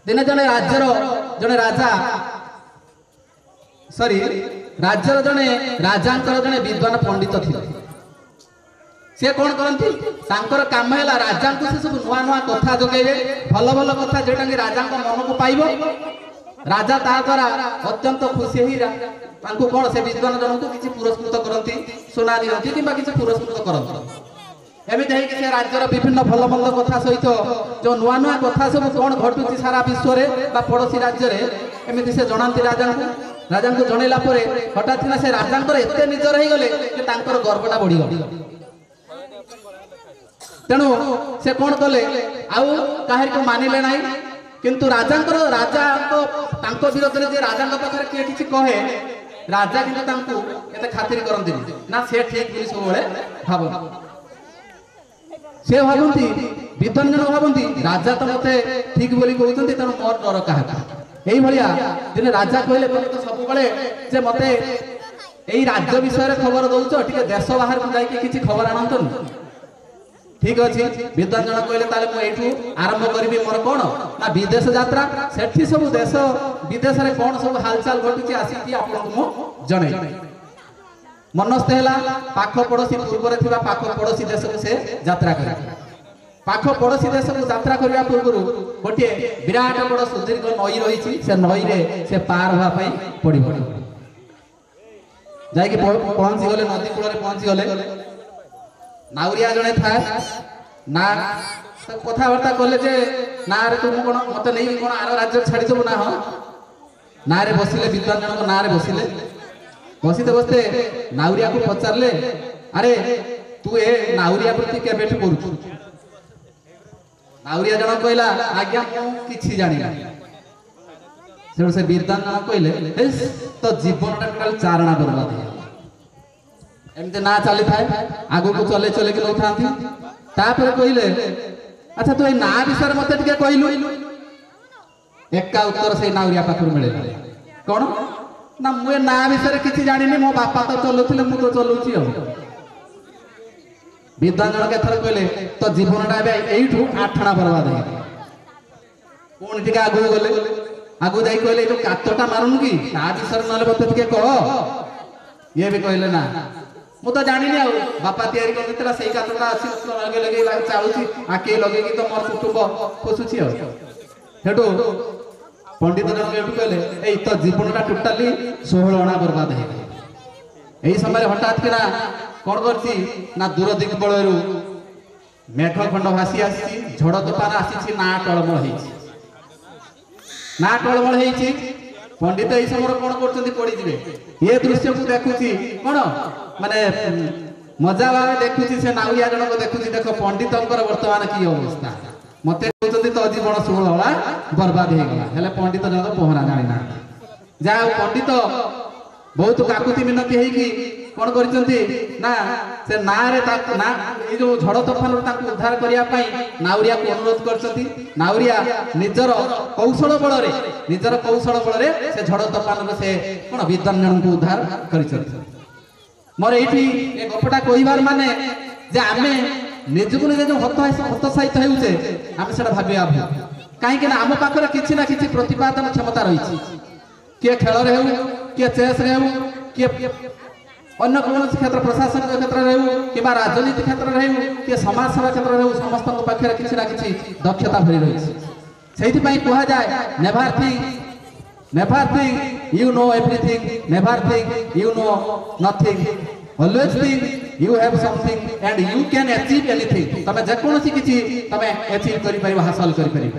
ଦିନେ ଜଣେ ରାଜ୍ୟର ଜଣେ ରାଜା ସରି ରାଜ୍ୟର ଜଣେ ରାଜାଙ୍କର ଜଣେ ବିଦ୍ୱାନ ପଣ୍ଡିତ ଥିଲେ। ସେ କଣ କରନ୍ତି, ତାଙ୍କର କାମ ହେଲା ରାଜାଙ୍କୁ ସେ ସବୁ ନୂଆ ନୂଆ କଥା ଯୋଗାଇବେ, ଭଲ ଭଲ କଥା ଯୋଉଟା କି ରାଜାଙ୍କ ମନକୁ ପାଇବ। ରାଜା ତା ଦ୍ୱାରା ଅତ୍ୟନ୍ତ ଖୁସି ହେଇ ତାଙ୍କୁ କଣ ସେ ବିଦ୍ୱାନ ଜଣଙ୍କୁ କିଛି ପୁରସ୍କୃତ କରନ୍ତି, ସୁନା ଦିଅନ୍ତି କିମ୍ବା କିଛି ପୁରସ୍କୃତ କରନ୍ତି। ଏମିତି ହେଇକି ସେ ରାଜ୍ୟର ବିଭିନ୍ନ ଭଲ ମନ୍ଦ କଥା ସହିତ ଯୋଉ ନୂଆ ନୂଆ କଥା ସବୁ କଣ ଘଟୁଛି ସାରା ବିଶ୍ୱରେ ବା ପଡୋଶୀ ରାଜ୍ୟରେ, ଏମିତି ସେ ଜଣାନ୍ତି ରାଜାଙ୍କୁ। ରାଜାଙ୍କୁ ଜଣେଇଲା ପରେ ହଠାତ୍ କିନା ସେ ରାଜାଙ୍କର ଏତେ ନିଜର ହେଇଗଲେ ଯେ ତାଙ୍କର ଗର୍ବଟା ବଢିଗଲା। ତେଣୁ ସେ କଣ କଲେ, ଆଉ କାହାରିକୁ ମାନିଲେ ନାହିଁ। କିନ୍ତୁ ରାଜାଙ୍କର ରାଜାଙ୍କ ତାଙ୍କ ବିରୋଧରେ ଯେ ରାଜାଙ୍କ ପାଖରେ କିଏ କିଛି କହେ, ରାଜା କିନ୍ତୁ ତାଙ୍କୁ ଏତେ ଖାତିର କରନ୍ତିନି, ନା ସେ ଠିକ ବୋଲି ସବୁବେଳେ ଭାବନ୍ତି। ସେ ଭାବନ୍ତି, ବିଦ୍ୱାନ ଜଣ ଭାବନ୍ତି ରାଜା ତ ମତେ ଠିକ ବୋଲି କହୁଛନ୍ତି, ତେଣୁ ମୋର ଡର କାହାକୁ। ଏଇଭଳିଆ ଦିନେ ରାଜା କହିଲେ, ତମେ ତ ସବୁବେଳେ ଯେ ମତେ ଏଇ ରାଜ୍ୟ ବିଷୟରେ ଖବର ଦଉଛ, ଟିକେ ଦେଶ ବାହାରକୁ ଯାଇକି କିଛି ଖବର ଆଣନ୍ତନି। ଠିକ ଅଛି, ବିଦ୍ୱାନ ଜଣ କହିଲେ ତାହେଲେ ମୁଁ ଏଇଠୁ ଆରମ୍ଭ କରିବି ମୋର କଣ ନା ବିଦେଶ ଯାତ୍ରା। ସେଠି ସବୁ ଦେଶ ବିଦେଶରେ କଣ ସବୁ ହାଲଚାଲ ଘଟୁଛି ଆସିକି ଆପଣଙ୍କୁ ମୁଁ ଜଣେଇବି। ମନସ୍ଥ ହେଲା ପାଖ ପଡୋଶୀ ପୂର୍ବରେ ଥିବା ପାଖ ପଡୋଶୀ ଦେଶକୁ ସେ ଯାତ୍ରା କରେ। ପାଖ ପଡୋଶୀ ଦେଶକୁ ଯାତ୍ରା କରିବା ପୂର୍ବରୁ ଗୋଟିଏ ବିରାଟ ବଡ ସୁଦୀର୍ଘ ନଈ ରହିଛି, ସେ ନଈରେ ସେ ପାର ହେବା ପାଇଁ ପଡିବ। ଯାଇକି ପହଞ୍ଚି ଗଲେ, ନଦୀ କୂଳରେ ପହଞ୍ଚି ଗଲେ। ନାଉରିଆ ଜଣେ ଥାଏ ନା, ତାକୁ କଥାବାର୍ତ୍ତା କଲେ ଯେ ନାଁରେ ତୁ ମୁଁ କଣ ମତେ ନେଇକି କଣ ଆର ରାଜ୍ୟରେ ଛାଡିଦେବୁ ନା? ହଁ, ନାଁରେ ବସିଲେ, ବିଦ୍ୱାନ ଜଣଙ୍କ ନାଁରେ ବସିଲେ। ବସିତେ ବସିତେ ନାଉରିଆକୁ ପଚାରିଲେ, ଆରେ ତୁ ଏ ନାଉରିଆ ବୃତ୍ତି କେବେଠୁ କରୁଛୁ? ନାଉରିଆ ଜଣ କହିଲା, ଆଜ୍ଞା ମୁଁ କିଛି ଜାଣିନି। ସେଠୁ ସେ ବିଦ୍ୱାନ ଜଣ କହିଲେ, ତୋ ଜୀବନଟା ଟୋଟାଲ ଚାରଣା ବର୍ବାଦ ହେଇଗଲା। ଏମିତି ନା ଚାଲିଥାଏ, ଆଗକୁ ଚଲେଇ ଚଲେଇକି ନଉଥାନ୍ତି। ତାପରେ କହିଲେ, ଆଚ୍ଛା ତୁ ଏଇ ନାଁ ବିଷୟରେ ମତେ ଟିକେ କହିଲୁ। ଏକା ଉତ୍ତର ସେଇ ନାଉରିଆ ପାଖରୁ ମିଳିଲା, କଣ ନା ମୁଁ ଏ ନାଁ ବିଷୟରେ କିଛି ଜାଣିନି, ମୋ ବାପା ତ ଚଲଉଥିଲେ, ମୁଁ ତ ଚଲଉଛି। ଆଉ ବିଦ୍ୱାନ ଜଣକ ଏଥର କହିଲେ, ତୋ ଜୀବନଟା ଏବେ ଏଇଠୁ ଆଠଣା ବର୍ବାଦ ହେଇଗଲା। ପୁଣି ଟିକେ ଆଗକୁ ଗଲେ, ଆଗକୁ ଯାଇ କହିଲେ, ଏଇ ଯୋଉ କାତଟା ମାରୁନୁ କି ତା ବିଷୟରେ ନହେଲେ ମତେ ଟିକେ କହ। ଇଏ ବି କହିଲେ, ନା ମୁଁ ତ ଜାଣିନି, ଆଉ ବାପା ତିଆରି କରିଦେଇଥିଲା ସେଇ କାତଟା ଅଛି, ଲଗେଇ ଲଗେଇ ଚାଳୁଛି, ଆକେଇ ଲଗେଇକି ତ ମୋର କୁଟୁମ୍ବ ପୋଷୁଛି। ଆଉ ସେଠୁ ପଣ୍ଡିତ ଜଣକ ଏଠୁ କହିଲେ, ଏଇ ତ ଜୀବନଟା ଟୋଟାଲି 16 ଅଣା ବର୍ବାଦ ହେଇଗଲା। ଏଇ ସମୟରେ ହଠାତ୍ କିନା କଣ କରିଛି ନା ଦୂର ଦିଗ୍ବଳୟରୁ ମେଘ ଖଣ୍ଡ ଭାସି ଆସିଛି, ଝଡ଼ ତୋଫାନ ଆସିଛି, ନା ଟଳମଳ ହେଇଛି, ନା ଟଳମଳ ହେଇଛି। ପଣ୍ଡିତ ଏଇ ସମୟରେ କଣ କରୁଛନ୍ତି, ପଡିଯିବେ। ଏ ଦୃଶ୍ୟକୁ ଦେଖୁଛି କଣ ମାନେ ମଜା ଭାବେ ଦେଖୁଛି ସେ ନାଉରିଆ ଜଣକ ଦେଖୁଛି, ଦେଖ ପଣ୍ଡିତଙ୍କର ବର୍ତ୍ତମାନ କି ଅବସ୍ଥା, ମତେ କହୁଛନ୍ତି ତୋ ଜୀବନ 16 ଅଣା ବର୍ବାଦ ହେଇଗଲା। ହେଲେ ପଣ୍ଡିତ ଜଣକ ପହଁରା ଜାଣିନାହାନ୍ତି। ଯାହା ହଉ ପଣ୍ଡିତ ବହୁତ କାକୁତି ମିନତି ହେଇକି କଣ କରିଛନ୍ତି ନା ସେ ନାଁରେ ନା ଏଇ ଯୋଉ ଝଡ଼ ତୋଫାନରୁ ତାଙ୍କୁ ଉଦ୍ଧାର କରିବା ପାଇଁ ନାଉରିଆକୁ ଅନୁରୋଧ କରିଛନ୍ତି। ନାଉରିଆ ନିଜର କୌଶଳ ବଳରେ, ନିଜର କୌଶଳ ବଳରେ ସେ ଝଡ଼ ତୋଫାନରୁ ସେ କଣ ବିଦ୍ୱାନ ଜଣଙ୍କୁ ଉଦ୍ଧାର କରିଛନ୍ତି। ମୋର ଏଇଠି ଏ ଗପଟା କହିବାର ମାନେ ଯେ ଆମେ ନିଜକୁ ନିଜେ ଯୋଉ ହତୋତ୍ସାହିତ ହେଉଛେ, ଆମେ ସେଟା ଭାବିବା ଭୁଲ। କାହିଁକି ନା ଆମ ପାଖରେ କିଛି ନା କିଛି ପ୍ରତିପାଦନ କ୍ଷମତା ରହିଛି। କିଏ ଖେଳରେ ହେଉ, କିଏ ଚେସ୍ରେ ହେଉ, କିଏ ଅନ୍ୟ କୌଣସି କ୍ଷେତ୍ର ପ୍ରଶାସନିକ କ୍ଷେତ୍ରରେ ହେଉ କିମ୍ବା ରାଜନୀତି କ୍ଷେତ୍ରରେ ହେଉ, କିଏ ସମାଜସେବା କ୍ଷେତ୍ରରେ ହେଉ, ସମସ୍ତଙ୍କ ପାଖରେ କିଛି ନା କିଛି ଦକ୍ଷତା ଭରି ରହିଛି। ସେଇଥିପାଇଁ କୁହାଯାଏ, never think, never think you know everything, never think you know nothing, always think you have something and you can achieve anything. ତମେ ଯେକୌଣସି କିଛି ତମେ ଆଚିଭ୍ କରିପାରିବ, ହାସଲ କରିପାରିବ।